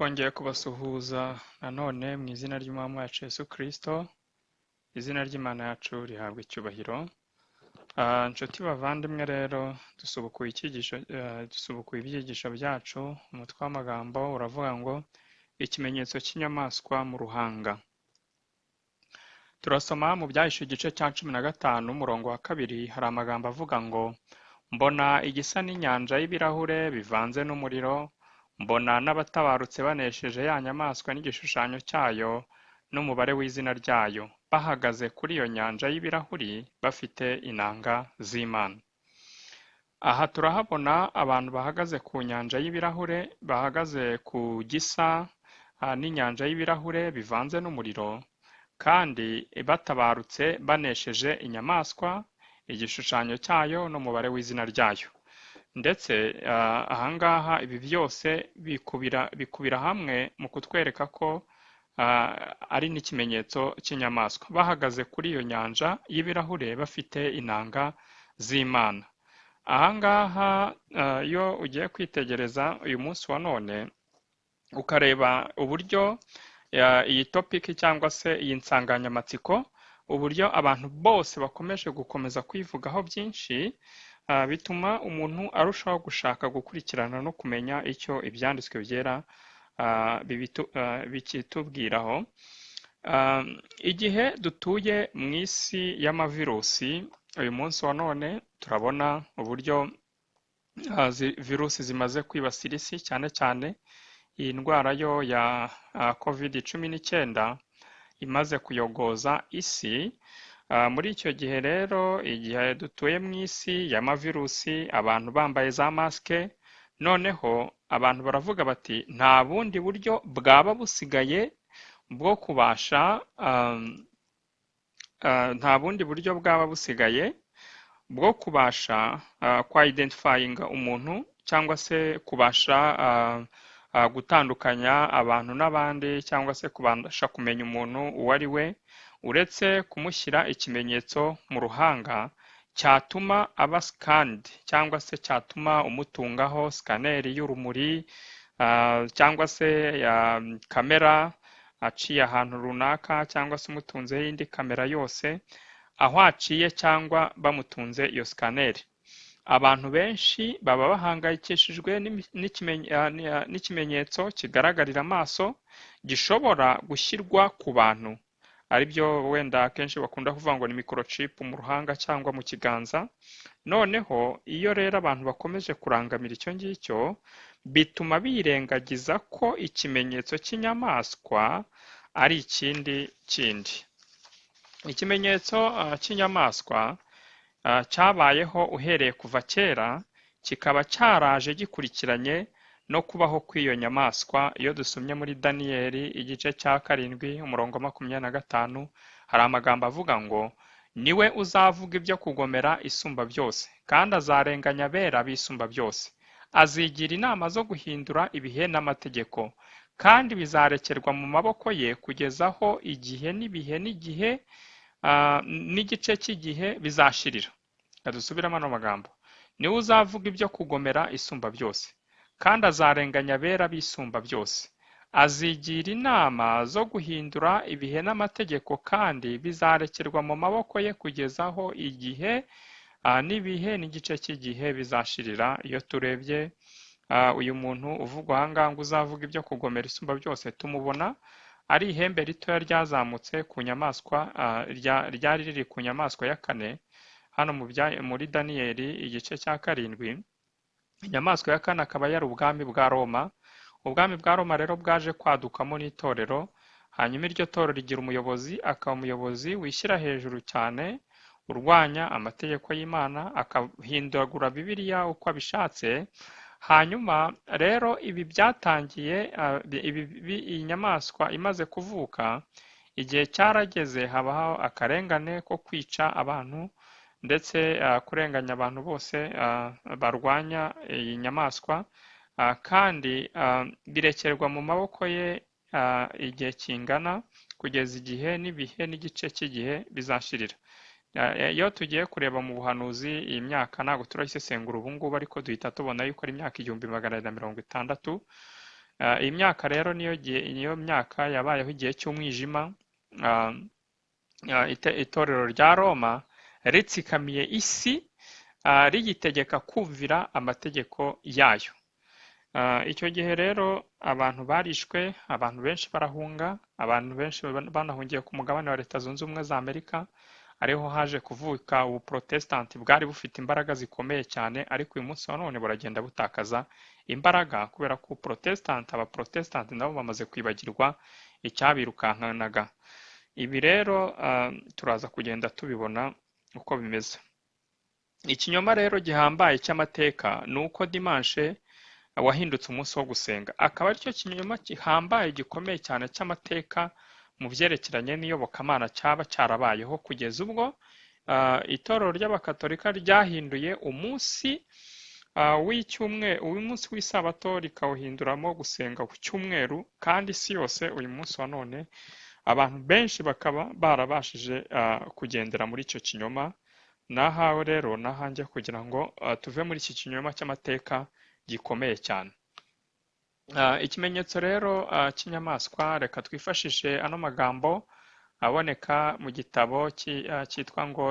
Twongeye kubasuhuza nanone mu izina ry'Umwami wacu Yesu Kristo, izina ry'Imana yacu rihabwa icyubahiro. Nshuti bavandimwe rero, dusubukuye icyigisho, dusubukuye ibyigisho byacu, umutwe w'amagambo uravuga ngo ikimenyetso cy'inyamaswa mu ruhanga. Turasoma mu Byahishuwe igice cya 15 umurongo wa 2, hari amagambo avuga ngo mbona igisa n'inyanja y'ibirahure bivanze n'umuriro, mbona n'abatabarutse banesheje ya nyamaswa n'igishushanyo cyayo n'umubare w'izina ryayo, bahagaze kuri iyo nyanja y'ibirahuri bafite inanga z'Imana. Aha turahabona abantu bahagaze ku nyanja y'ibirahure, bahagaze ku gisa n'inyanja y'ibirahure bivanze n'umuriro, kandi batabarutse banesheje inyamaswa, igishushanyo cyayo n'umubare w'izina ryayo. Ndetse ahangaha ibi byose bikubira hamwe mu kutwereka ko ari n'ikimenyetso cy'inyamaswa. Bahagaze kuri iyo nyanja y'ibirahure bafite inanga z'Imana. Ahangaha iyo ugiye kwitegereza uyu munsi wa none, ukareba uburyo iyi topic cyangwa se iyi nsanganyamatsiko, uburyo abantu bose bakomeje gukomeza kuyivugaho byinshi, bituma umuntu arushaho gushaka gukurikirana no kumenya icyo ibyanditswe byera bikitubwiraho. Igihe dutuye mu isi y'amavirusi, uyu munsi wa none turabona uburyo virusi zimaze kwibasira isi, cyane cyane iyi ndwara yo ya COVID-19 imaze kuyogoza isi. Muri icyo gihe rero, igihe dutuye mu isi y'amavirusi, abantu bambaye za masike, noneho abantu baravuga bati nta bundi buryo bwaba busigaye bwo kubasha, nta bundi buryo bwaba busigaye bwo kubasha kwa identifyinga umuntu cyangwa se kubasha gutandukanya abantu n'abandi cyangwa se kubasha kumenya umuntu uwo ari we, uretse kumushyira ikimenyetso mu ruhanga cyatuma aba scanned cyangwa se cyatuma umutungaho scanner y'urumuri cyangwa se ya kamera aciye ahantu runaka cyangwa se umutunzeho indi kamera yose aho aciye cyangwa bamutunze iyo scanner. Abantu benshi baba bahangayikishijwe n'ikimenyetso kigaragarira amaso gishobora gushyirwa ku bantu, aribyo wenda akenshi bakunda kuvuga ngo ni microchip mu ruhanga cyangwa mu kiganza. Noneho iyo rero abantu bakomeje kurangamira icyo ngicyo, bituma birengagiza ko ikimenyetso cy'inyamaswa ari ikindi kindi. Ikimenyetso cy'inyamaswa cyabayeho uhereye kuva kera, kikaba cyaraje gikurikiranye no kubaho kw'iyo nyamaswa. Iyo dusomye muri Daniyeli igice cya 7 umurongo 25, hari amagambo avuga ngo niwe uzavuga ibyo kugomera isumba byose, kandi azarenganya abera b'isumba byose, azigira inama zo guhindura ibihe n'amategeko, kandi bizarekerwa mu maboko ye kugeza aho igihe n'ibihe n'igihe n'igice cy'igihe bizashirira. Reka dusubiremo ano magambo. Niwe uzavuga ibyo kugomera isumba byose, kandi azarenganya abera b'isumba byose, azigira inama zo guhindura ibihe n'amategeko, kandi bizarekerwa mu maboko ye kugeza aho igihe n'ibihe n'igice cy'igihe bizashirira. Iyo turebye uyu muntu uvugwa aha ngaha ngo uzavuga ibyo kugomera isumba byose, tumubona ari ihembe ritoya ryazamutse ku nyamaswa, ryari riri ku nyamaswa ya kane hano muri Daniyeli igice cya 7. Inyamaswa ya kane akaba yari ubwami bwa Roma. Ubwami bwa Roma rero bwaje kwadukamo n'itorero, hanyuma iryo torero rigira umuyobozi, akaba umuyobozi wishyira hejuru cyane, urwanya amategeko y'Imana, akahindagura Bibiliya uko abishatse. Hanyuma rero ibi byatangiye, iyi nyamaswa imaze kuvuka, igihe cyarageze habaho akarengane ko kwica abantu, ndetse kurenganya abantu bose barwanya iyi nyamaswa, kandi birekerwa mu maboko ye igihe kingana kugeza igihe n'ibihe n'igice cy'igihe bizashirira. Iyo tugiye kureba mu buhanuzi iyi myaka ntabwo turayisesengura ubu ngubu, ariko duhita tubona yuko ari imyaka 1460. Iyi myaka rero niyo myaka yabayeho igihe cy'umwijima, itorero rya Roma ritsikamiye isi, riyitegeka kumvira amategeko yayo. Icyo gihe rero abantu barishwe, abantu benshi barahunga, abantu benshi banahungiye ku mugabane wa Leta Zunze Ubumwe za Amerika, ariho haje kuvuka ubuprotesitanti bwari bufite imbaraga zikomeye cyane, ariko uyu munsi wa none buragenda butakaza imbaraga kubera ko abaprotesitanti nabo bamaze kwibagirwa icyabirukankanaga. Ibi rero turaza kugenda tubibona uko bimeze. Ikinyoma rero gihambaye cy'amateka ni uko dimanche wahindutse umunsi wo gusenga, akaba aricyo kinyoma gihambaye gikomeye cyane cy'amateka mu byerekeranye n'iyobokamana cyaba cyarabayeho, kugeza ubwo itorero ry'abakatolika ryahinduye umunsi w'icyumweru, umunsi w'isabato rikawuhinduramo gusenga ku cyumweru, kandi isi yose uyu munsi wa none abantu benshi bakaba barabashije kugendera muri icyo kinyoma. Nahawe rero nahanjye kugira ngo tuve muri iki kinyoma cy'amateka gikomeye cyane. Ikimenyetso rero cy'inyamaswa, reka twifashishe ano magambo aboneka mu gitabo cyitwa ngo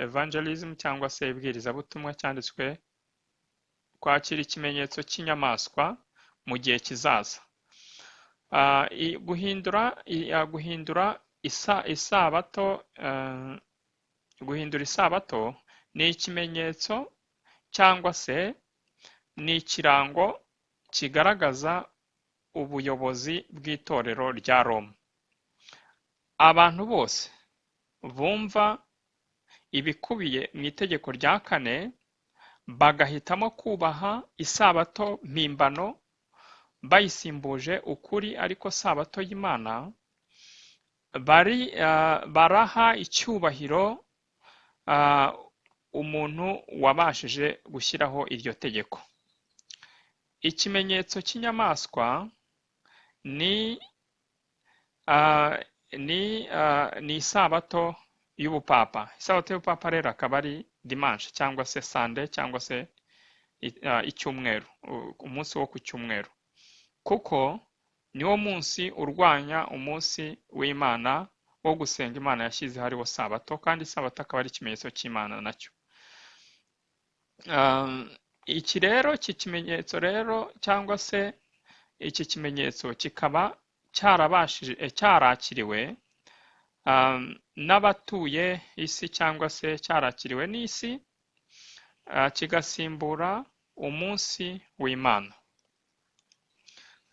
Evangelism cyangwa se ibwirizabutumwa, cyanditswe kwakira ikimenyetso cy'inyamaswa mu gihe kizaza. Guhindura isabato, guhindura isabato ni ikimenyetso cyangwa se ni ikirango kigaragaza ubuyobozi bw'itorero rya Roma. Abantu bose bumva ibikubiye mu itegeko rya kane bagahitamo kubaha isabato mpimbano bayisimbuje ukuri ariko sabato y'Imana, baraha icyubahiro umuntu wabashije gushyiraho iryo tegeko. Ikimenyetso cy'inyamaswa ni isabato y'ubupapa. Isabato y'ubupapa rero akaba ari dimanche cyangwa se Sunday cyangwa se icyumweru, umunsi wo ku cyumweru, kuko niwo munsi urwanya umunsi w'Imana wo gusenga Imana yashyizeho ariwo sabato, kandi isabato akaba ari ikimenyetso cy'Imana nacyo. Iki rero iki kimenyetso rero cyangwa se iki kimenyetso kikaba cyarabashije cyarakiriwe n'abatuye isi cyangwa se cyarakiriwe n'isi, kigasimbura umunsi w'Imana.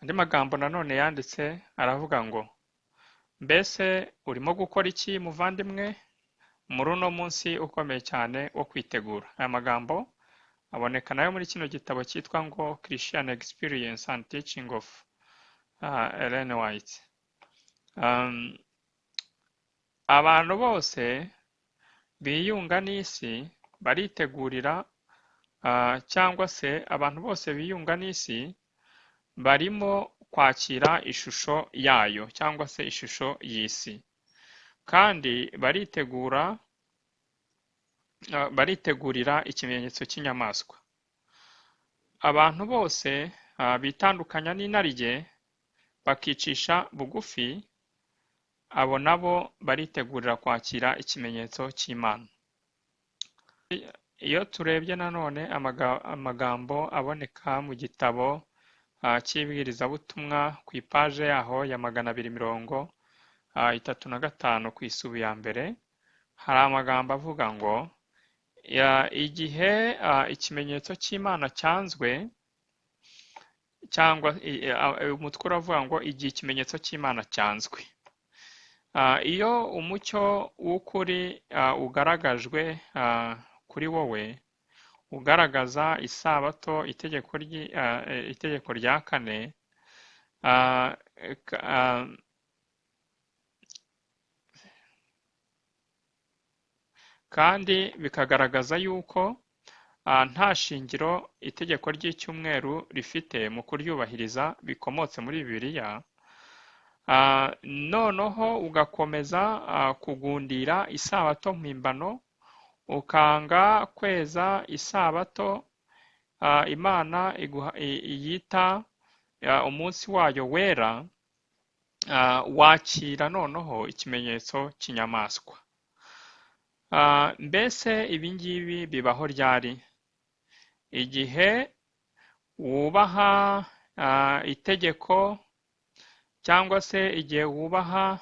Andi magambo nanone yanditse aravuga ngo mbese urimo gukora iki muvandimwe muri uno munsi ukomeye cyane wo kwitegura? Aya magambo aboneka nayo muri kino gitabo cyitwa ngo Christian Experience and Teaching of Ellen White. Abantu bose biyunga n'isi baritegurira, cyangwa se abantu bose biyunga n'isi barimo kwakira ishusho yayo cyangwa se ishusho y'isi, kandi baritegura baritegurira ikimenyetso cy'inyamaswa. Abantu bose bitandukanya n'inarijye bakicisha bugufi, abo nabo baritegurira kwakira ikimenyetso cy'Imana. Iyo turebye nanone amagambo aboneka mu gitabo cy'ibwirizabutumwa ku ipaje yaho ya 235 ku isubi ya mbere, hari amagambo avuga ngo igihe ikimenyetso cy'Imana cyanzwe, cyangwa umutwe uravuga ngo igihe ikimenyetso cy'Imana cyanzwe. Iyo umucyo w'ukuri ugaragajwe kuri wowe, ugaragaza isabato, itegeko rya kane, kandi bikagaragaza yuko nta shingiro itegeko ry'icyumweru rifite mu kuryubahiriza bikomotse muri Bibiliya, noneho ugakomeza kugundira isabato mpimbano, ukanga kweza isabato Imana yita umunsi wayo wera, wakira noneho ikimenyetso cy'inyamaswa. Mbese ibi ngibi bibaho ryari? Igihe wubaha itegeko cyangwa se igihe wubaha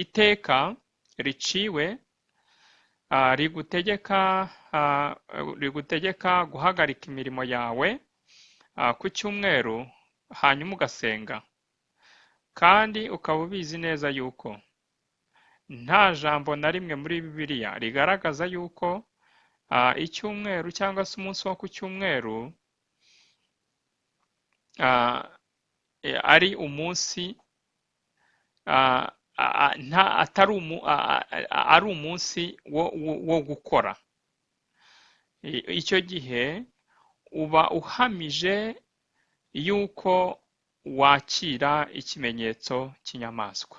iteka riciwe rigutegeka guhagarika imirimo yawe ku cyumweru, hanyuma ugasenga, kandi ukaba ubizi neza yuko nta jambo na rimwe muri Bibiliya rigaragaza yuko icyumweru cyangwa se umunsi wo ku cyumweru ari umunsi ari umunsi wo gukora. Icyo gihe uba uhamije yuko wakira ikimenyetso cy'inyamaswa,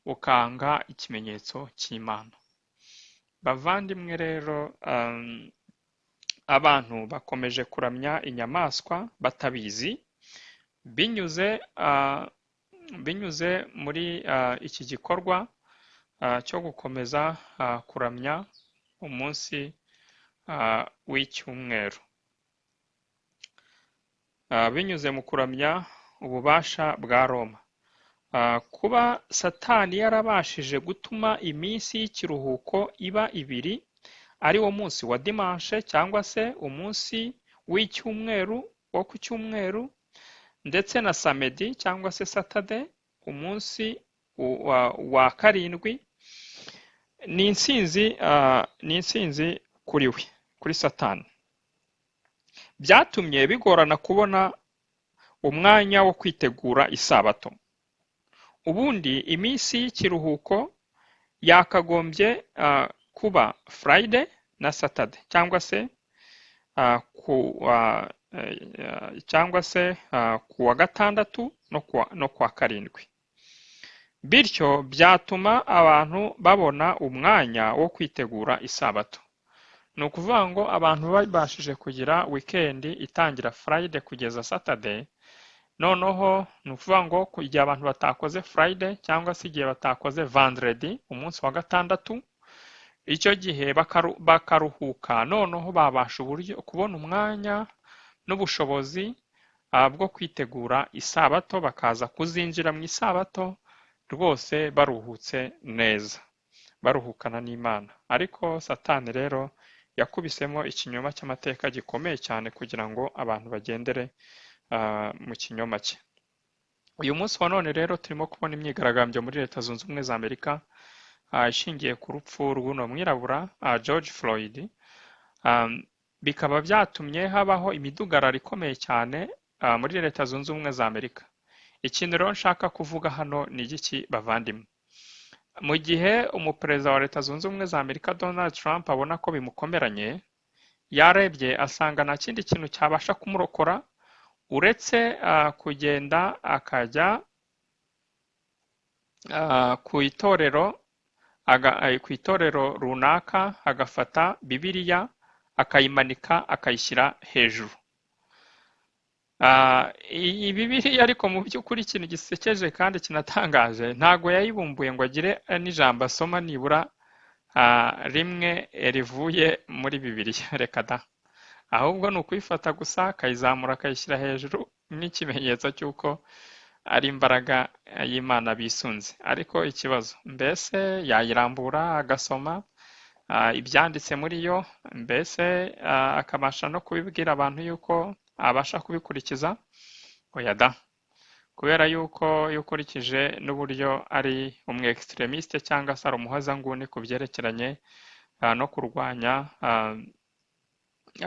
ukanga ikimenyetso cy'Imana. Bavandimwe rero, abantu bakomeje kuramya inyamaswa batabizi, binyuze muri iki gikorwa cyo gukomeza kuramya umunsi w'icyumweru, binyuze mu kuramya ububasha bwa Roma. Kuba Satani yarabashije gutuma iminsi y'ikiruhuko iba ibiri, ari wo munsi wa dimanche cyangwa se umunsi w'icyumweru wo ku cyumweru, ndetse na samedi cyangwa se Saturday, umunsi wa karindwi, ni intsinzi kuri we, kuri Satani. Byatumye bigorana kubona umwanya wo kwitegura isabato. Ubundi iminsi y'ikiruhuko yakagombye kuba Friday na Saturday, cyangwa se ku wa gatandatu no kuwa karindwi. Bityo byatuma abantu babona umwanya wo kwitegura isabato. Ni ukuvuga ngo abantu babashije kugira weekend itangira Friday kugeza Saturday. Noneho ni ukuvuga ngo igihe abantu batakoze Friday cyangwa se igihe batakoze vendredi, umunsi wa gatandatu, icyo gihe bakaruhuka, noneho babasha uburyo kubona umwanya n'ubushobozi bwo kwitegura isabato, bakaza kuzinjira mu isabato rwose baruhutse neza, baruhukana n'Imana. Ariko Satani rero yakubisemo ikinyoma cy'amateka gikomeye cyane kugira ngo abantu bagendere mu kinyoma cye. Uyu munsi wa none rero turimo kubona imyigaragambyo muri Leta Zunze Ubumwe za Amerika ishingiye ku rupfu rw'uno mwirabura George Floyd, bikaba byatumye habaho imidugararo ikomeye cyane muri Leta Zunze Ubumwe za Amerika. Ikintu rero nshaka kuvuga hano ni igiki, bavandimwe? Mu gihe umuperezida wa Leta Zunze Ubumwe za Amerika Donald Trump abona ko bimukomeranye, yarebye asanga nta kindi kintu cyabasha kumurokora uretse kugenda akajya ku itorero runaka, agafata Bibiliya akayimanika, akayishyira hejuru. Iyi Bibiliya ariko mu by'ukuri, ikintu gisekeje kandi kinatangaje, ntabwo yayibumbuye ngo agire n'ijambo asoma nibura rimwe rivuye muri Bibiliya. Reka da! Ahubwo ni ukuyifata gusa akayizamura, akayishyira hejuru nk'ikimenyetso cy'uko ari imbaraga y'Imana bisunze. Ariko ikibazo, mbese yayirambura agasoma ibyanditse muri yo, mbese akabasha no kubibwira abantu yuko abasha kubikurikiza? Oya da! Kubera yuko iyo ukurikije n'uburyo ari umu extrémiste cyangwa se ari umuhezanguni ku byerekeranye no kurwanya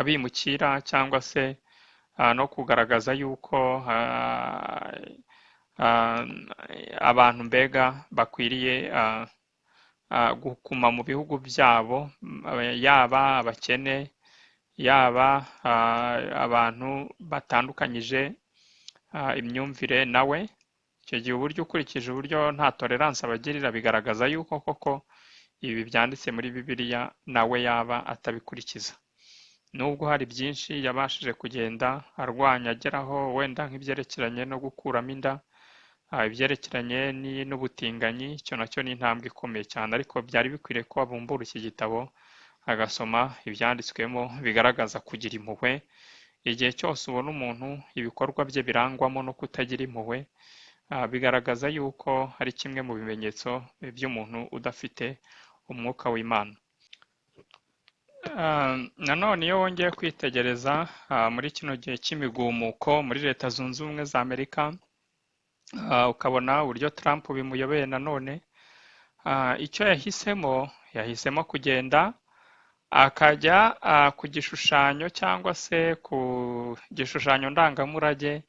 abimukira, cyangwa se no kugaragaza yuko abantu mbega bakwiriye gukuma mu bihugu byabo, yaba abakene, yaba abantu batandukanyije imyumvire nawe, icyo gihe uburyo ukurikije uburyo nta tolerance abagirira, bigaragaza yuko koko ibi byanditse muri Bibiliya nawe yaba atabikurikiza. Nubwo hari byinshi yabashije kugenda arwanya ageraho, wenda nk'ibyerekeranye no gukuramo inda, ibyerekeranye n'ubutinganyi, icyo nacyo ni intambwe ikomeye cyane, ariko byari bikwiriye ko abumbura iki gitabo agasoma ibyanditswemo bigaragaza kugira impuhwe. Igihe cyose ubona umuntu ibikorwa bye birangwamo no kutagira impuhwe, bigaragaza yuko ari kimwe mu bimenyetso by'umuntu udafite umwuka w'Imana. Nanone iyo wongeye kwitegereza muri kino gihe cy'imigumuko muri Leta Zunze Ubumwe za Amerika, ukabona uburyo Trump bimuyobeye nanone, icyo yahisemo kugenda akajya ku gishushanyo cyangwa se ku gishushanyo ndangamurage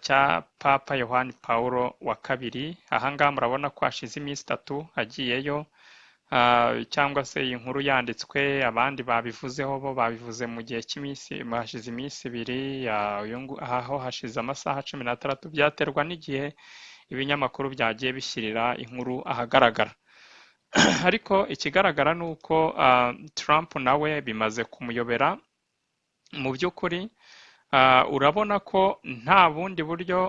cya Papa Yohani Pawulo wa kabiri. Aha ngaha murabona ko hashize iminsi 3 agiyeyo, cyangwa se iyi nkuru yanditswe, abandi babivuzeho bo babivuze mu gihe cy'iminsi, hashize iminsi 2, aho hashize amasaha 16, byaterwa n'igihe ibinyamakuru byagiye bishyirira inkuru ahagaragara. Ariko ikigaragara ni uko Trump nawe bimaze kumuyobera. Mu by'ukuri urabona ko nta bundi buryo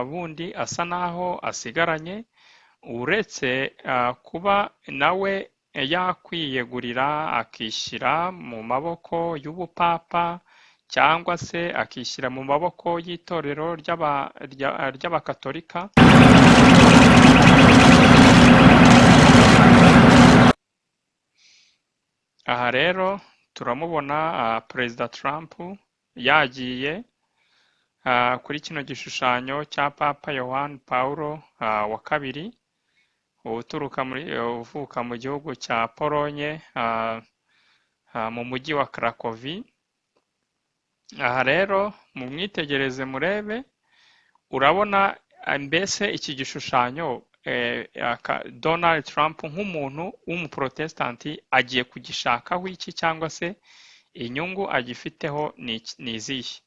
bundi asa naho asigaranye, uretse kuba nawe yakwiyegurira akishyira mu maboko y'ubupapa, cyangwa se akishyira mu maboko y'itorero ry'Abakatolika. Aha rero turamubona Perezida Trump yagiye kuri kino gishushanyo cya Papa Yohani Pawulo wa kabiri, uturuka muri, uvuka mu gihugu cya Polonye, mu mujyi wa Cracovie. Aha rero mumwitegereze murebe, urabona mbese iki gishushanyo Donald Trump nk'umuntu w'umuprotestanti agiye kugishakaho iki, cyangwa se inyungu agifiteho ni izihe?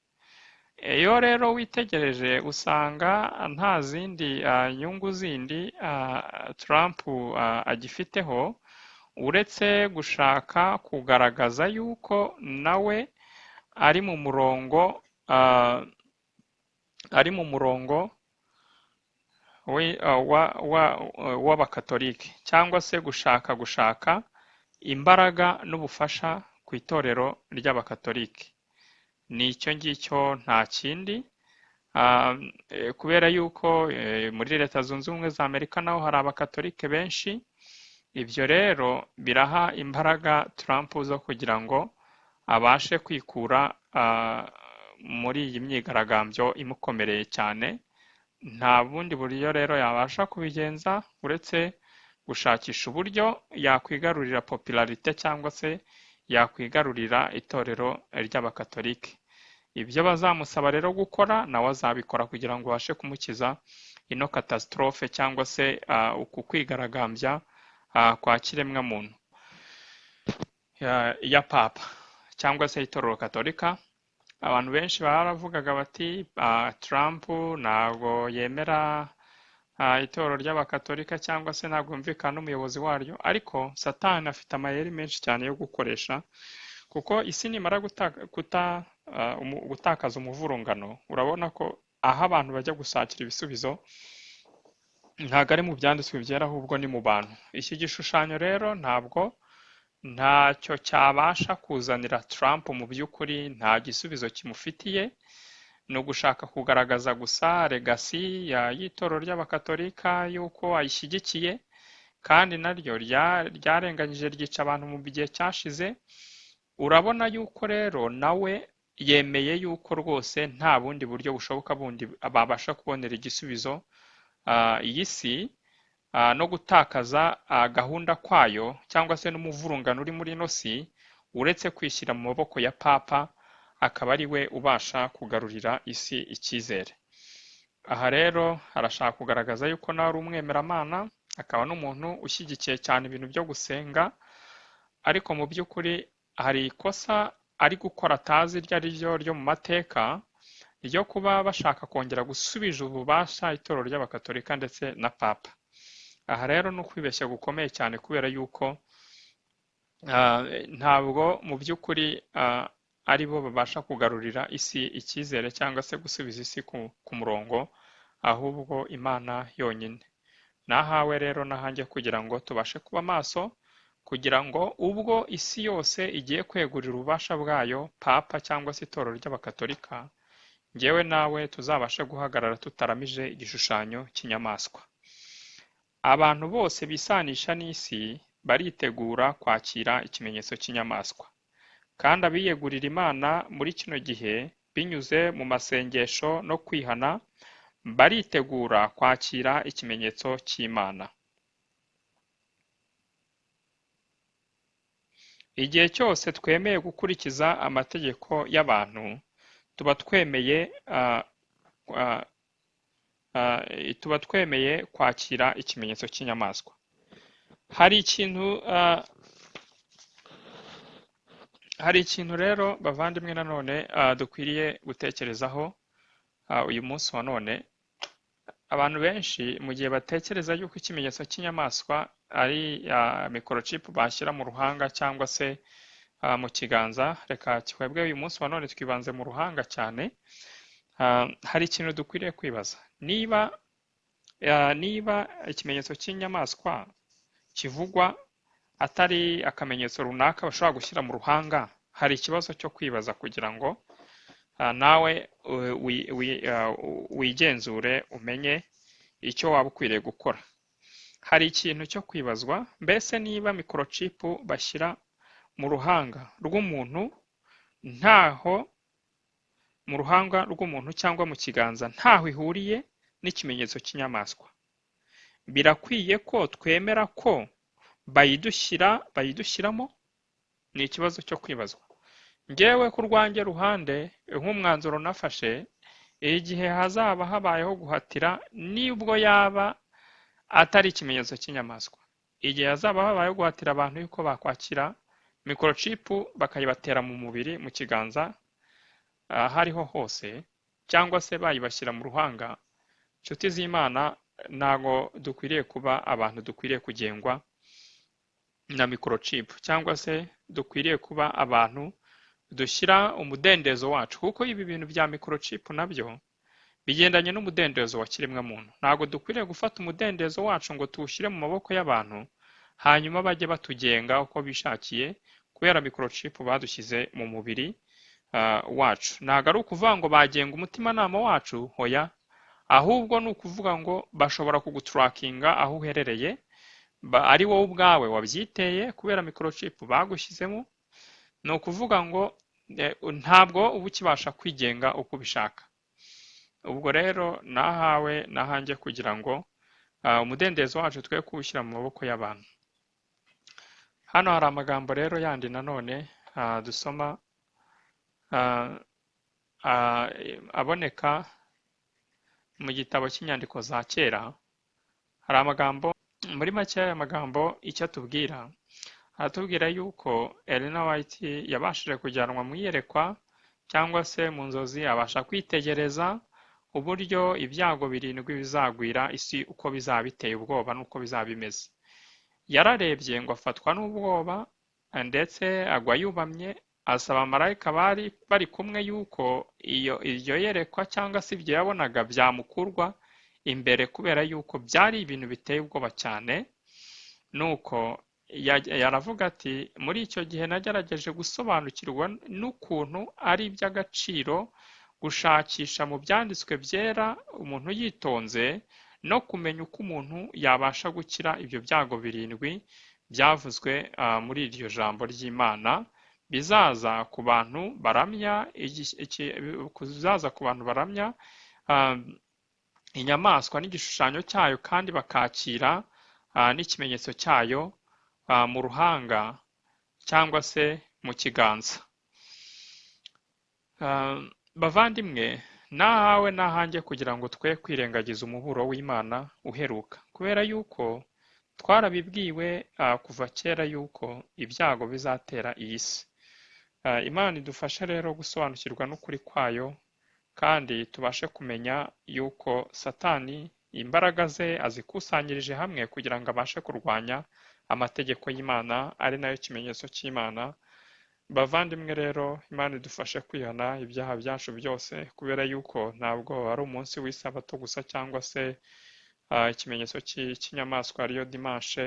Iyo rero witegereje usanga nta zindi nyungu zindi Trump agifiteho, uretse gushaka kugaragaza yuko nawe ari mu murongo, ari mu murongo w'Abakatolike, cyangwa se gushaka imbaraga n'ubufasha ku itorero ry'Abakatolike. Ni icyo ngicyo, nta kindi. Kubera yuko muri Leta Zunze Ubumwe za Amerika naho hari Abakatolike benshi, ibyo rero biraha imbaraga Trump zo kugira ngo abashe kwikura muri iyi myigaragambyo imukomereye cyane. Nta bundi buryo rero yabasha kubigenza uretse gushakisha uburyo yakwigarurira popularite, cyangwa se yakwigarurira itorero ry'Abakatolike. Ibyo bazamusaba rero gukora nawe azabikora kugira ngo babashe kumukiza ino catastrophe, cyangwa se uku kwigaragambya kwa kiremwamuntu ya Papa cyangwa se itorero Katolika. Abantu benshi baravugaga bati Trump ntabwo yemera itorero ry'Abakatolika, cyangwa se ntabwo yumvikana n'umuyobozi waryo, ariko Satani afite amayeri menshi cyane yo gukoresha, kuko isi nimara gutakaza umuvurungano, urabona ko aho abantu bajya gushakira ibisubizo ntabwo ari mu byanditswe byera, ahubwo ni mu bantu. Iki gishushanyo rero ntabwo ntacyo cyabasha kuzanira Trump mu by'ukuri, nta gisubizo kimufitiye, ni ugushaka kugaragaza gusa legacy y'itorero ry'Abakatolika y'uko ayishyigikiye, kandi naryo ryarenganyije ryica abantu mu gihe cyashize. Urabona yuko rero nawe yemeye yuko rwose nta bundi buryo bushoboka bundi babasha kubonera igisubizo iyi si no gutakaza gahunda kwayo, cyangwa se n'umuvurungano uri muri ino si, uretse kwishyira mu maboko ya Papa, akaba ari we ubasha kugarurira isi icyizere. Aha rero arashaka kugaragaza yuko nawe ari umwemeramana, akaba n'umuntu ushyigikiye cyane ibintu byo gusenga, ariko mu by'ukuri hari ikosa ari gukora atazi iryo ari ryo ryo mu mateka, ryo kuba bashaka kongera gusubiza ububasha itorero ry'Abakatolika ndetse na Papa. Aha rero ni ukwibeshya gukomeye cyane, kubera yuko ntabwo mu by'ukuri ari bo babasha kugarurira isi icyizere cyangwa se gusubiza isi ku murongo, ahubwo Imana yonyine. Nahawe rero nahanjye kugira ngo tubashe kuba maso, kugira ngo ubwo isi yose igiye kwegurira ububasha bwayo Papa cyangwa se itorero ry'Abakatolika, njyewe nawe tuzabashe guhagarara tutaramije igishushanyo cy'inyamaswa. Abantu bose bisanisha n'isi baritegura kwakira ikimenyetso cy'inyamaswa, kandi abiyegurira Imana muri kino gihe binyuze mu masengesho no kwihana baritegura kwakira ikimenyetso cy'Imana. Igihe cyose twemeye gukurikiza amategeko y'abantu, tuba twemeye kwakira ikimenyetso cy'inyamaswa. Hari ikintu rero bavandimwe nanone dukwiriye gutekerezaho uyu munsi wa none. Abantu benshi mu gihe batekereza yuko ikimenyetso cy'inyamaswa ari microchip bashyira mu ruhanga cyangwa se mu kiganza, reka twebwe uyu munsi wa none twibanze mu ruhanga cyane. Hari ikintu dukwiriye kwibaza, niba ikimenyetso cy'inyamaswa kivugwa atari akamenyetso runaka bashobora gushyira mu ruhanga, hari ikibazo cyo kwibaza kugira ngo nawe wigenzure umenye icyo waba ukwiriye gukora. Hari ikintu cyo kwibazwa, mbese niba microchip bashyira mu ruhanga rw'umuntu ntaho mu ruhanga rw'umuntu cyangwa mu kiganza ntaho ihuriye n'ikimenyetso cy'inyamaswa, birakwiye ko twemera ko bayidushyiramo? Ni ikibazo cyo kwibazwa. Njyewe ku rwanjye ruhande nk'umwanzuro nafashe, igihe hazaba habayeho guhatira, nibwo yaba atari ikimenyetso cy'inyamaswa, igihe hazaba habayeho guhatira abantu yuko bakwakira microchip bakayibatera mu mubiri, mu kiganza ahariho hose, cyangwa se bayibashyira mu ruhanga, inshuti z'Imana, ntago dukwiriye kuba abantu dukwiriye kugengwa na microchip, cyangwa se dukwiriye kuba abantu dushyira umudendezo wacu, kuko ibi bintu bya microchip nabyo bigendanye n'umudendezo wa kiremwamuntu. Ntago dukwiriye gufata umudendezo wacu ngo tuwushyire mu maboko y'abantu, hanyuma bajye batugenga uko bishakiye kubera microchip badushyize mu mubiri wacu. Ntago ari ukuvuga ngo bagenga umutimanama wacu, hoya, ahubwo ni ukuvuga ngo bashobora kuguturakinga aho uherereye, ari wowe ubwawe wabyiteye kubera microchip bagushyizemo. Ni ukuvuga ngo ntabwo uba ukibasha kwigenga uko ubishaka. Ubwo rero nahawe nahanjye kugira ngo umudendezo wacu twe kuwushyira mu maboko y'abantu. Hano hari amagambo rero yandi nanone dusoma aboneka mu gitabo cy'inyandiko za kera. Hari amagambo muri make, aya magambo icyo atubwira, aratubwira yuko Elena White yabashije kujyanwa mu iyerekwa cyangwa se mu nzozi, abasha kwitegereza uburyo ibyago birindwi bizagwira isi, uko bizaba biteye ubwoba n'uko bizaba bimeze. Yararebye ngo afatwa n'ubwoba, ndetse agwa yubamye, asaba marayika bari bari kumwe yuko iryo yerekwa cyangwa se ibyo yabonaga byamukurwa imbere, kubera yuko byari ibintu biteye ubwoba cyane. Nuko yaravuga ati, muri icyo gihe nagerageje gusobanukirwa n'ukuntu ari iby'agaciro gushakisha mu byanditswe byera umuntu yitonze, no kumenya uko umuntu yabasha gukira ibyo byago birindwi byavuzwe muri iryo jambo ry'Imana bizaza ku bantu baramya inyamaswa n'igishushanyo cyayo, kandi bakakira n'ikimenyetso cyayo mu ruhanga cyangwa se mu kiganza. Bavandimwe, nahawe nahanjye kugira ngo twe kwirengagiza umuburo w'Imana uheruka, kubera yuko twarabibwiwe kuva kera yuko ibyago bizatera iyi si. Imana idufashe rero gusobanukirwa n'ukuri kwayo, kandi tubashe kumenya yuko Satani imbaraga ze azikusanyirije hamwe kugira ngo abashe kurwanya amategeko y'Imana, ari nayo kimenyetso cy'Imana. Bavandimwe rero, Imana idufashe kwihana ibyaha byacu byose, kubera yuko ntabwo ari umunsi w'isabato gusa cyangwa se ikimenyetso cy'inyamaswa ariyo dimanche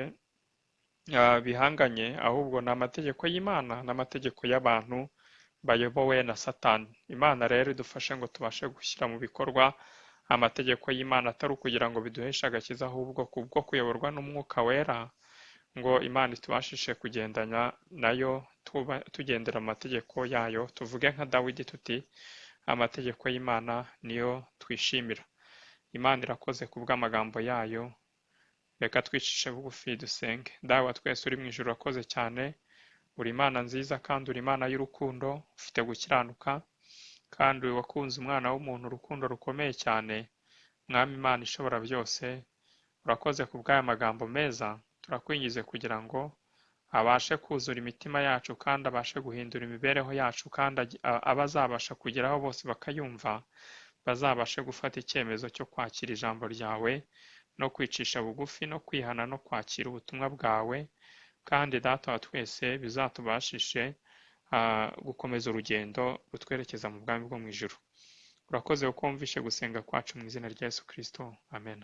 bihanganye, ahubwo ni amategeko y'Imana n'amategeko y'abantu bayobowe na Satani. Imana rero idufashe ngo tubashe gushyira mu bikorwa amategeko y'Imana, atari ukugira ngo biduheshe agakiza, ahubwo kubwo kuyoborwa n'Umwuka Wera, ngo Imana itubashishe kugendana nayo, tugendera mu mategeko yayo, tuvuge nka Dawidi tuti amategeko y'Imana niyo twishimira. Imana irakoze kubw'amagambo yayo. Reka twicishe bugufi dusenge. Dawe wa twese uri mu ijuru, urakoze cyane, uri Imana nziza kandi uri Imana y'urukundo, ufite gukiranuka, kandi wakunze umwana w'umuntu urukundo rukomeye cyane. Mwami Imana ishobora byose, urakoze kubw'aya magambo meza, turakwingize kugira ngo abashe kuzura imitima yacu kandi abashe guhindura imibereho yacu, kandi abazabasha kugeraho bose bakayumva, bazabashe gufata icyemezo cyo kwakira ijambo ryawe no kwicisha bugufi no kwihana no kwakira ubutumwa bwawe, kandi Data wa twese bizatubashishe gukomeza urugendo rutwerekeza mu bwami bwo mu ijuru. Urakoze kuko wumvishe gusenga kwacu mu izina rya Yesu Kristo. Amen.